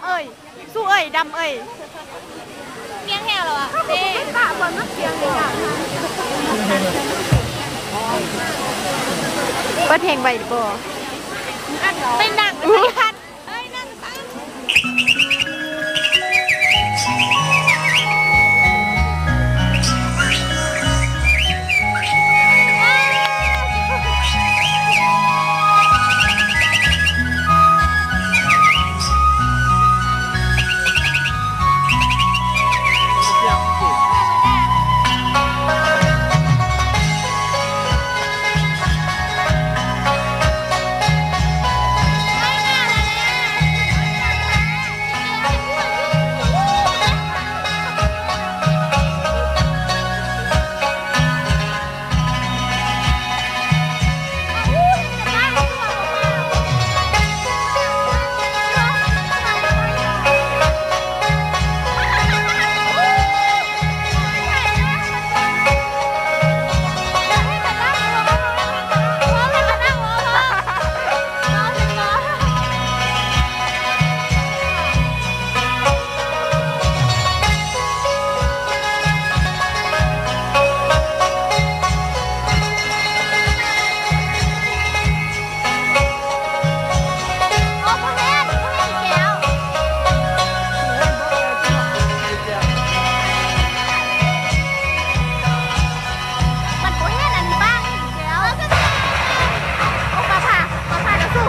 ເອີຍ ສູ້ເອີຍ ດຳເອີຍ ກຽງແຫ້ວແລ້ວອະ ເດ້ ເປີດເພງໄວ້ບໍ່? ເປັນໜັງ ເອີຍ ໜັງ. ມັນບໍ່ເຫັນອັນນີ້ບ້າງແລ້ວ ໂອ້ ຟ້າຜ່າ ຟ້າຜ່າແລ້ວສູ້.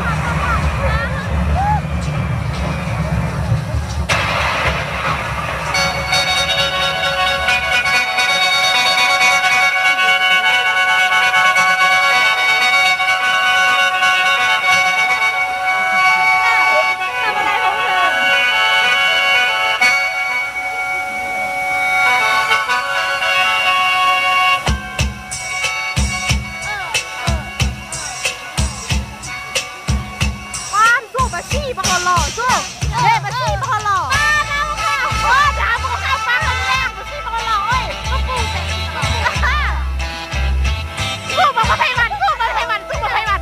ປານ ສູ້ ບາຊີ ບັກຫຼໍ່ໆ ສູ້ ເດ້ ບາຊີ ບັກຫຼໍ່ໆ ໂອ້ຍ ດາວ ບັກຂາວ ປານ ບັກແລງ ບາຊີ ບັກຫຼໍ່ໆ ໂອ້ຍ ມາປູແຕ່ ສູ້ ບັກໄພວັນ ສູ້ ບັກໄພວັນ ສູ້ ບັກໄພວັນ.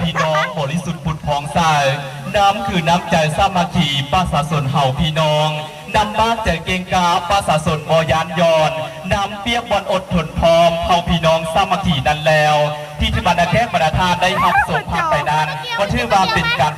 ພີ່ນ້ອງບໍລິສຸດຜຸດຜ່ອງໃສ, ນຳຄືນ້ຳໃຈສາມັກຄີປະຊາຊົນເຮົາພີ່ນ້ອງ, ນຳມາກໃຈເກັ່ງກ້າປະຊາຊົນບໍ່ຢ້ານຢ່ອນ, ນຳປຽບບ່ອນອົດທົນພ້ອມເຮົາພີ່ນ້ອງສາມັກຄີນັ້ນແລ້ວ, ທີ່ບັນດາແຂກບັນດາທ່ານໄດ້ຮັບຊົມຜ່ານໄປນັ້ນ ກໍຖືວ່າເປັນການ